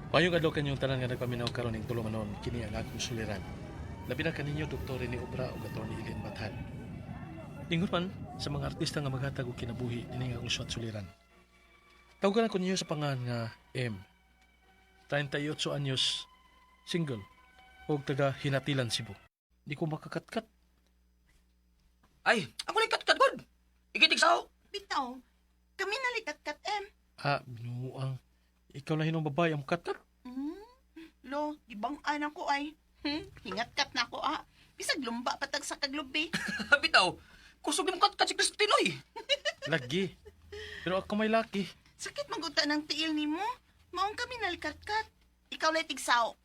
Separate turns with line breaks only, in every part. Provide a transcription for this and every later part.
Mayong adlaw kanyong tanan nga nagpaminaw karon ning tulumanon, kini ang akong suliran. Labi na kaninyo Dr. Rene Obra ug Atty. Eileen Bathan. Ingon man sa mga artista nga maghatag og kinabuhi dinhi nga akong suwat suliran. Tawagan ako ninyo sa pangan nga M. 38 anyos, single, og taga Hinatilan, Cebu. Di ko makakatkat.
Ay, ako lang katkat god. Ikitig sao.
Bitaw, kami nalikat-kat, em.
Ah, binuang. Ikaw na hinong babae ang katkat.
Lo, di bang anak ko ay? Hingat-kat na ako ah. Bisag lumba patag sa kaglubi.
Bitaw, kusog mo katkat si Christine oy.
Lagi. Pero ako may laki.
Sakit maguta ng tiil nimo. Maong kami nalikat-kat. Ikaw lay tigsaw.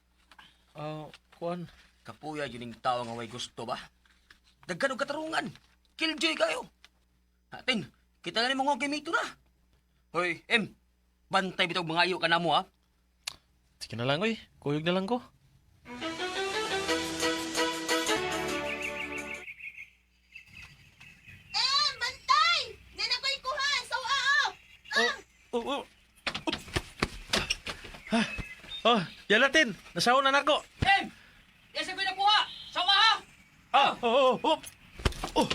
Ah, kuan.
Kapuya yun yung tao nga way gusto ba? Daghan og katarungan. Killjoy kayo. Atin, kita na ni mga gamito na. Hoy, M, bantay bitaw mga ayo ka na mo ha.
Sige na lang, oy. Kuyog na lang ko.
Em, bantay! Di na ko'y kuha! Sawa ah!
Oh, oh, oh. Ah, oh, yan natin. Nasaw na nako.
M! Yes, ako'y nakuha! Sawa ha!
Ah, oh, oh, oh. Oh.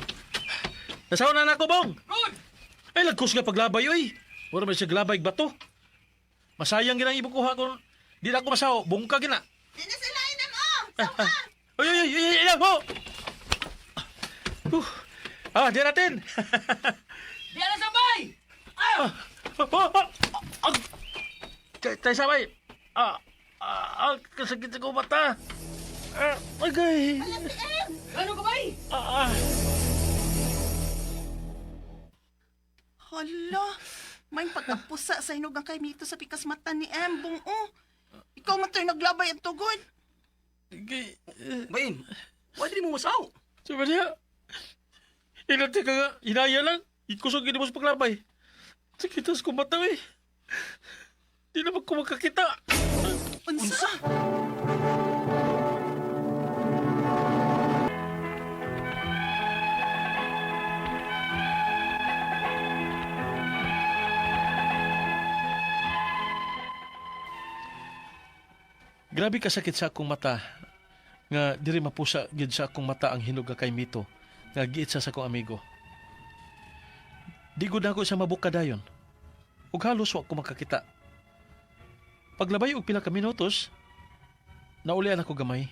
Nasaw na nako, Bong.
Good!
Ay, lagkos nga paglabay, oy. Wala man siya glabay bato. Masayang ginang ibukuha kung di na ako masaw. Bungka gina.
Di na sila inam oh! Sawa!
Oy, oy, oy, oy, oy, oh. Ah, di natin.
Di na sabay!
Ah, oh, oh, oh, ah. Tay sabay. Ah, ah, ah, kasakit sa mata. Ah, agay.
Ano ka bay?
Ah, ah.
Hala, may pagkapusa sa hinog ang kay Mito sa pikas mata ni Em, bung oh. Ikaw man to'y naglabay ang tugod.
Gay, eh,
Bay, M, why di mo masaw?
sabi niya, Inati ka nga, hinaya lang. Ikusog gini mo sa paglabay. Sakitas ko mata eh. Di naman ko makakita.
Unsa?
Grabe kasakit sa akong mata nga diri mapusa gid sa akong mata ang hinog nga kay Mito nga giit sa akong amigo. Di gud ako sa mabuka dayon. Ug halos wa ko makakita. Paglabay og pila ka minutos, naulian ako gamay.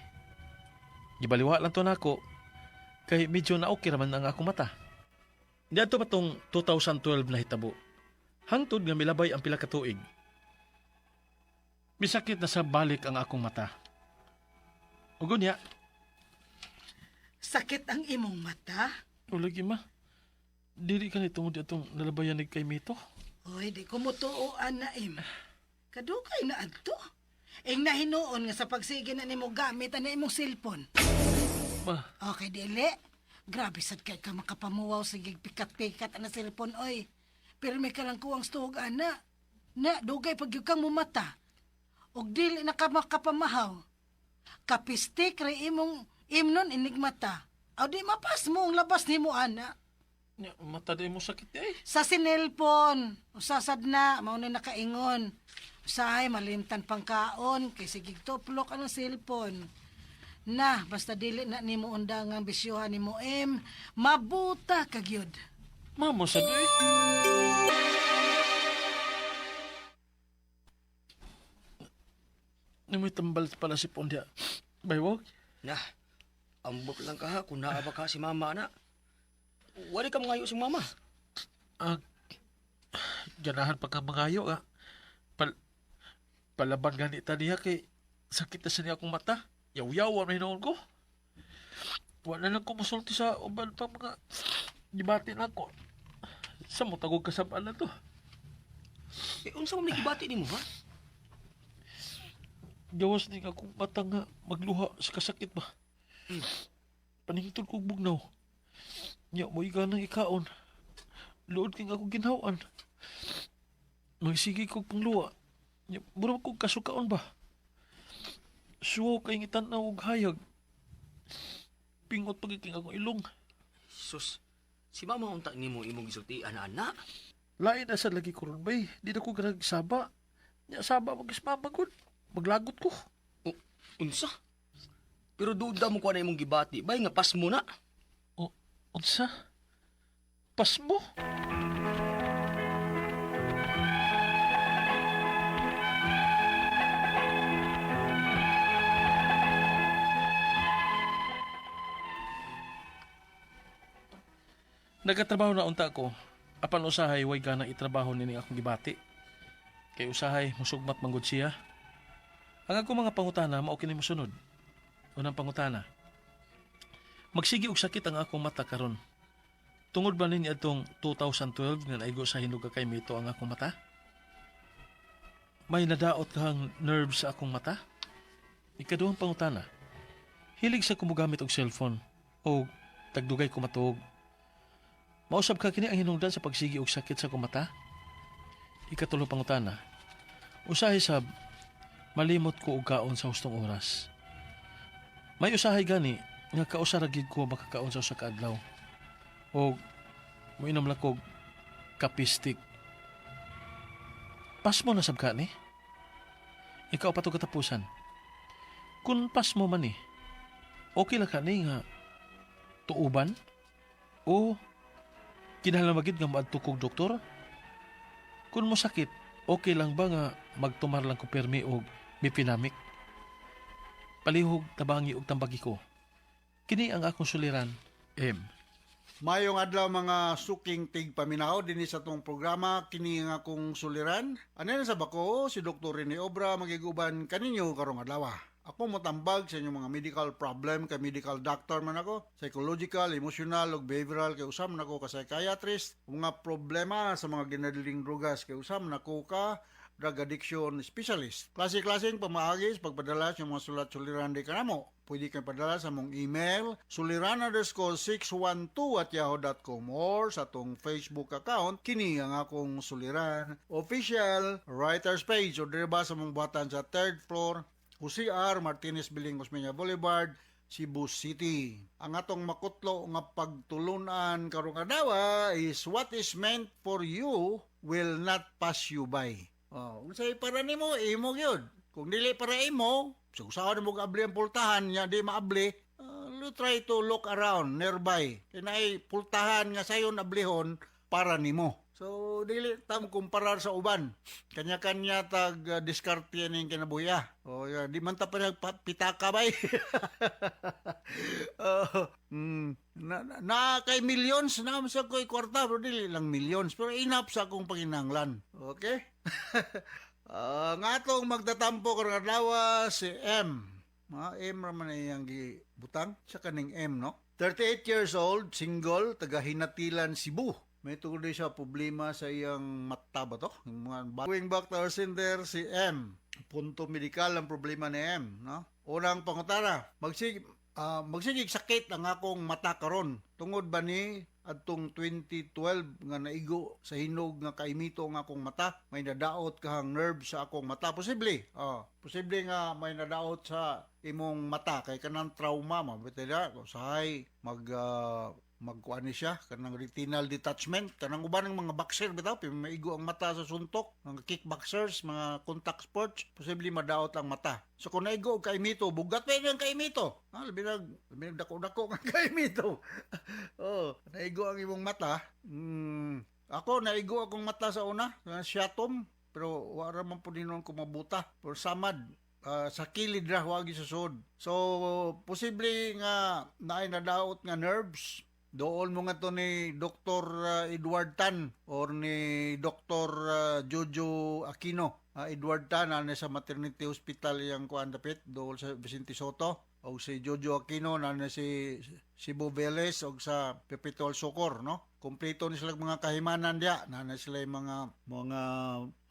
Gibaliwa lang to nako kay medyo na okay raman ang akong mata. Niadto pa tong 2012 na hitabo. Hangtod nga milabay ang pila ka tuig. Misakit na sa balik ang akong mata. Ug unya,
Sakit ang imong mata?
ulagi ma. Dili ka ni tungod atong nalabayan ni kay Mito.
Oy, di ko mutuo na im. Kadugay na adto. Ing nahinuon nga sa pagsige na nimo gamit ana imong cellphone.
Ma,
Okay, dili. Grabe sad kay ka makapamuwaw sige pikat-pikat ana cellphone oy. Pero may kalang kuwang stuog ana. Na dugay pag gyud kang mumata. Og dili na ka makapamahaw. Kapistik ra imong imnon inigmata. Aw di mapas mo ang labas nimo ana.
nya, mata di mo sakit di ay.
Sa sinelpon, usasad na, mao na nakaingon. Usahay, malimtan pang kaon, kay sige tuplok ang cellphone. Na, basta dili na nimo undangang bisyuhan nimo em, mabuta ka gyud.
Mamo sa di ay. May tambal pala si Pondia. Baywog?
Na, ambot lang ka ha kung naa ba ka si mama na. Wala ka mga si mama.
Ah, ganahan pa ka mangayo ah. Palaban gani ta niya kay sakit na sa niya akong mata. Yaw-yaw ang hinoon ko. Wala lang ko musulti sa uban pa mga gibati na ako. Sa mo tagog kasabaan na to.
Eh, unsa man gibati nimo ha?
Gawas ni akong mata nga magluha sa kasakit ba. Paningtol kog bugnaw. Nya mo nang ikaon. Luod king ako ginhawan. Magsige kog pangluwa. Nya mura kog kasukaon ba. Suwaw kay ngitan-aw og hayag. Pingot pag king akong ilong.
Sus, si mama unta nimo imong gisultian ana.
Lain na sa lagi ko ron bay. Di na ko ganag saba. Nya saba mag mama gud. Maglagot ko.
O, unsa? Pero duda mo ko na imong gibati, bay nga pas mo na.
O, unsa? Pasmo? Nagatrabaho na unta ko. Apan usahay way gana itrabaho nini akong gibati. Kay usahay musugmat manggod siya. Ang akong mga pangutana mao kini mosunod. Unang pangutana. Magsigi og sakit ang akong mata karon. Tungod ba ninyo atong 2012 nga naigo sa hinog kay mito ang akong mata? May nadaot kang nerves sa akong mata? Ikaduhang pangutana. Hilig sa kumugamit og cellphone o tagdugay kumatuog. Mausab ka kini ang hinungdan sa pagsigi og sakit sa akong mata? Ikatulong pangutana. Usahay sab malimot ko og kaon sa hustong oras. May usahay gani nga kausa ra gid ko makakaon sa usa ka adlaw. O moinom lang kog kapistik. Pasmo na sab ka ni. Ikaw pa to katapusan. Kung pasmo man ni, okay lang ka ni nga tuuban o kinahanglan magid nga moadto kog doktor? Kung mo sakit, okay lang ba nga magtumar lang ko permi og mipinamik? Palihog tabangi og tambagi ko. Kini ang akong suliran, M.
Mayong adlaw mga suking tigpaminaw dinhi sa atong programa kini nga akong suliran. Ano na sa bako si Dr. Rene Obra magiguban kaninyo karong adlaw. Ako motambag sa inyong mga medical problem kay medical doctor man ako, psychological, emotional ug behavioral kay usam nako ka psychiatrist, mga problema sa mga ginadiling drugas kay usam nako ka drug addiction specialist. Klase-klaseng pamaagi sa pagpadala sa mga sulat suliran di kanamo. Pwede kang padala sa mong email suliran_612@yahoo.com or sa atong Facebook account kini ang akong suliran official writers page o diri ba sa mong buhatan sa third floor Jose R. Martinez Biling Osmeña Boulevard, Cebu City. Ang atong makutlo nga pagtulunan karong adlaw is what is meant for you will not pass you by. Oh, unsay para nimo imo gyud. Kung dili para imo, so usahan mo abli ang pultahan nya di maabli, you try to look around nearby. Kay naay pultahan nga sayon ablihon para nimo. So dili ta mo kumparar sa uban. Kanya-kanya tag diskarte ning kinabuhi. O yeah, di man ta pa pitaka bay. Na kay millions na sa ko'y kwarta pero dili lang millions pero enough sa akong panginahanglan. Okay? Nga atong magtatampo karong adlaw si M. Mga M ra man iyang gibutang sa kaning M, no? 38 years old, single, taga Hinatilan, Cebu. May tungod din siya problema sa iyang mata ba to? Yung mga going back to our sender, si M. Punto medikal ang problema ni M, no? Unang pangutana, magsigig sakit ang akong mata karon. Tungod ba ni adtong 2012 nga naigo sa hinog nga kaimito ang akong mata, may nadaot kahang nerve sa akong mata? Posible. Oh, posible nga may nadaot sa imong mata kay kanang trauma mabitay na usahay magkuan ni siya kanang retinal detachment, kanang uban ng mga boxer bitaw maigo ang mata sa suntok, mga kickboxers, mga contact sports, posible madaot ang mata. So kung naigo og kaimito, bugat pa ang kaimito, ha, labi nag dako-dako nga kaimito. Oh, naigo ang imong mata. Ako naigo akong mata sa una, siatom, pero wala man pud hinuon ko mabuta, pero samad sa kilid ra, wagi sa sud. So posible nga naay nadaot nga nerves. Dool mo nga to ni Dr. Edward Tan or ni Dr. Jojo Aquino. Edward Tan ana sa Maternity Hospital yang kuan dapit dool sa Vicente Sotto, o si Jojo Aquino na si Cebu Velez og sa Perpetual Succour, no? Kompleto ni sila mga kahimanan diya, na sila yung mga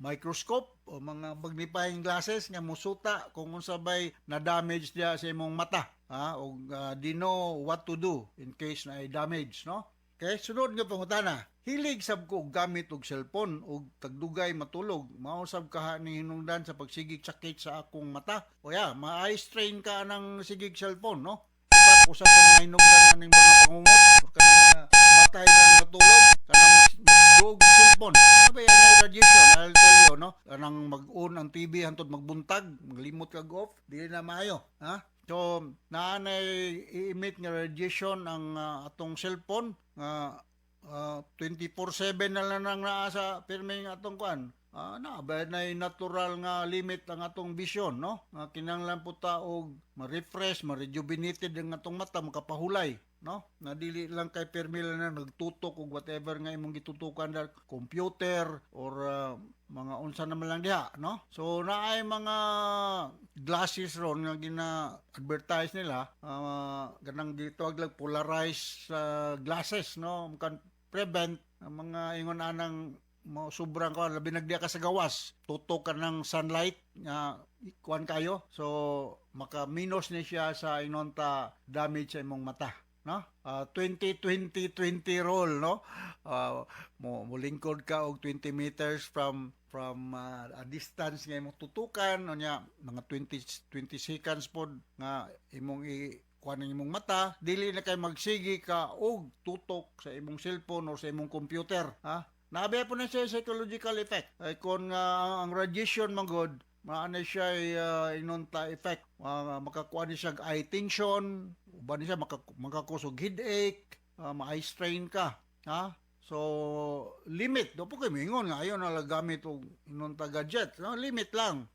microscope o mga magnifying glasses nga musuta kung unsa bay na damage diya sa imong mata, ha, og di know what to do in case na ay damage, no? Okay, sunod nga pangutana. Hilig sab ko og gamit og cellphone og tagdugay matulog. Mao sab kaha ni hinungdan sa pagsigig sakit sa akong mata? O ya, ma-eye strain ka ng sigig cellphone, no? Usa sa mga hinungdan aning mga pangungot o kanang matay lang matulog, kanang magdug cellphone. Ano ba yan ang radiation? I'll tell you. maayo, no? Anang mag-on ang TV hantod magbuntag, maglimot kag off, dili na maayo, ha? So, naanay i-emit nga radiation ang atong cellphone nga 24/7 na lang nang naa sa pirming atong kuan. Na ba na natural nga limit ang atong vision, no? Nga kinahanglan po ta og ma-refresh, ma-rejuvenated ang atong mata, makapahulay, no? Na dili lang kay pirmi lang na nagtutok og whatever nga imong gitutukan dar computer or mga unsa naman lang diha, no? So naay mga glasses ron nga gina-advertise nila, ganang gitawag lang polarized glasses, no? Kan prevent ang mga ingon anang mo sobrang kuan, labi nagdiya ka sa gawas, tutok ka ng sunlight nga kuan kayo, so maka minus ni siya sa inonta damage sa imong mata, no? 20 20 20 rule, no? Mo molingkod ka og 20 meters from a distance nga imong tutukan unya mga 20 20 seconds pod nga imong i kuan ang imong mata, dili na kay magsigi ka og tutok sa imong cellphone or sa imong computer, ha? Nabi po na siya psychological effect. Ay kung ang radiation man gud, maana siya ay inonta effect. Makakuha ni siya eye tension, uban ni siya makakusog headache, ma-eye strain ka. Ha? So, limit. Do po kayo mingon nga ayon na gamit og inonta gadget. No, limit lang.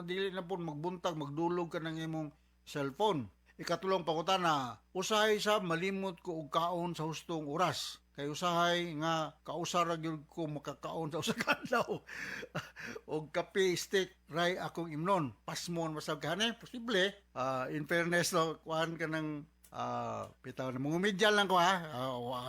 Dili na po magbuntag, magdulog ka ng imong cellphone. Ikatulong pangutana, usahay sa malimot ko og kaon sa hustong oras. Kay usahay nga kausa ra gyud ko makakaon sa usa ka adlaw. Og kape stick ray akong imnon. Pasmon masab kahane, posible. In fairness no, kuan ka ng bitaw na mga komedya lang ko, ha.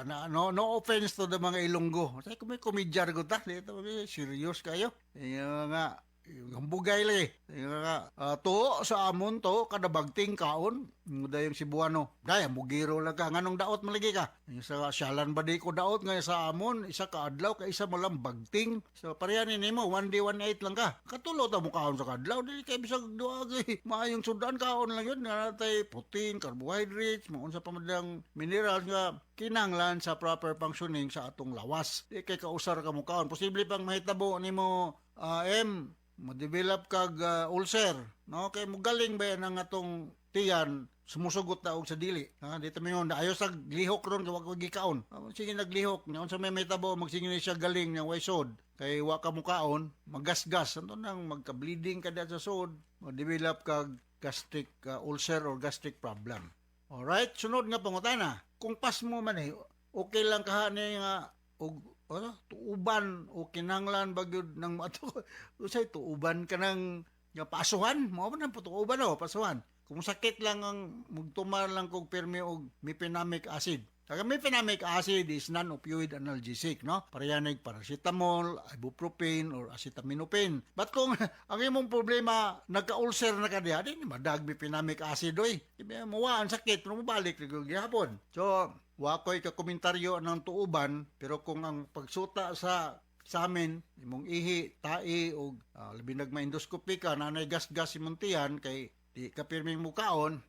Na, no, no offense to the mga Ilonggo. Say ko may komedya ra gud ta. Dito serious kayo. Yung nga yung hambugay lagi. Yung nga tuo sa amon to kada bagting kaon. Yung dayong Cebuano. Daya mugiro lang ka nganong daot malagi ka. Yung sa syalan ba di ko daot nga sa amon isa ka adlaw ka isa mo lang bagting. So pareha ni nimo 1 day 1 8 lang ka. Katulo ta mo kaon sa kadlaw dili kay bisag duha kay maayong sudan kaon lang yun nga natay protein, carbohydrates, mga unsa pa man dang minerals nga kinahanglan sa proper functioning sa atong lawas. Di kay kausar ka mo kaon. Posible pang mahitabo nimo M mo-develop kag ulcer, no? Kay mogaling ba yan ang atong tiyan sumusugot na og sa dili, ha? Dito mo yun ayo sa lihok ron kay wa ko gikaon. Sige naglihok nya unsa may mahitabo, magsige ni siya galing nya way sod kay wa ka mukaon, magasgas anto nang magka-bleeding ka diha sa sod, mo-develop kag gastric ulcer or gastric problem. Alright, sunod nga pangutana. Kung pasmo man eh, okay lang kaha ni nga og ano, tuuban o kinahanglan ba gyud ng ato usay tuuban ka ng nga pasuhan, mao ba nang tuuban o pasuhan. Kung sakit lang ang mugtumar lang kog pirmi og mefenamic acid. Ang mefenamic acid is non-opioid analgesic, no? Parehanig paracetamol, ibuprofen, or acetaminophen. But kung ang imong problema, nagka-ulcer na ka diha, di ni madag mefenamic acid, oy. Di muwa ang sakit, pero mobalik na gihapon. So, wa ko'y kakomentaryo ng tuuban, pero kung ang pagsuta sa amin, imong ihi, tai, o labi nagma-endoscopy ka, nanay gas-gas imong tiyan, kay di ka pirming mukaon,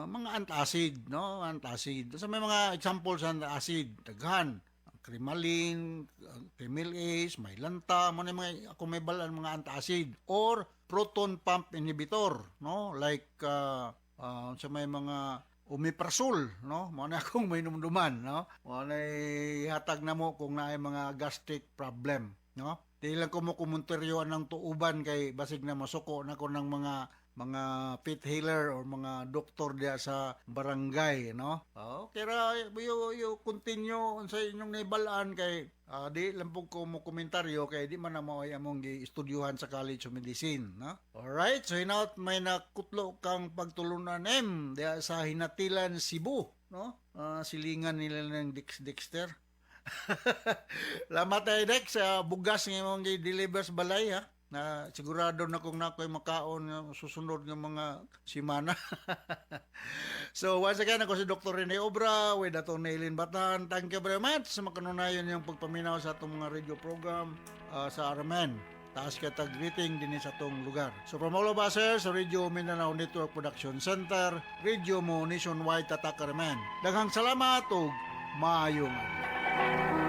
mga antacid, no? Antacid. So, may mga example sa antacid, daghan. Ang Crimalin, ang Kremil Ace, may lanta, mo na yung mga ako may balan mga antacid or proton pump inhibitor, no? Like sa may mga omeprazole, no? Mo na akong may numduman, no? Mo na hatag na mo kung naay mga gastric problem, no? Di lang ko mo komentaryo ng tuuban kay basig na masuko na ko ng mga pit healer or mga doktor diya sa barangay, no? Oh, kaya you continue sa inyong naibalaan kay di lang po ko mo komentaryo kay di man na mao'y among gi-estudyuhan sa College of Medicine, no? Alright, so hinaut may nakutlo kang pagtulunan M diya sa Hinatilan, Cebu, no? Silingan nila ng Dexter. Salamat ay Dex sa bugas nga imong gi-deliver sa balay, ha. Na sigurado na kung nakoy makaon nga susunod nga mga simana. So once again, ako si Dr. Rene Obra with Atty. Eileen Batan. Thank you very much sa makanunayon yung pagpaminaw sa atong mga radio program sa RMN. Taas kay tag greeting din sa atong lugar. So from all of us here sa Radio Mindanao Network Production Center, Radio Mo Nationwide Tatak RMN. Daghang salamat ug maayong adlaw.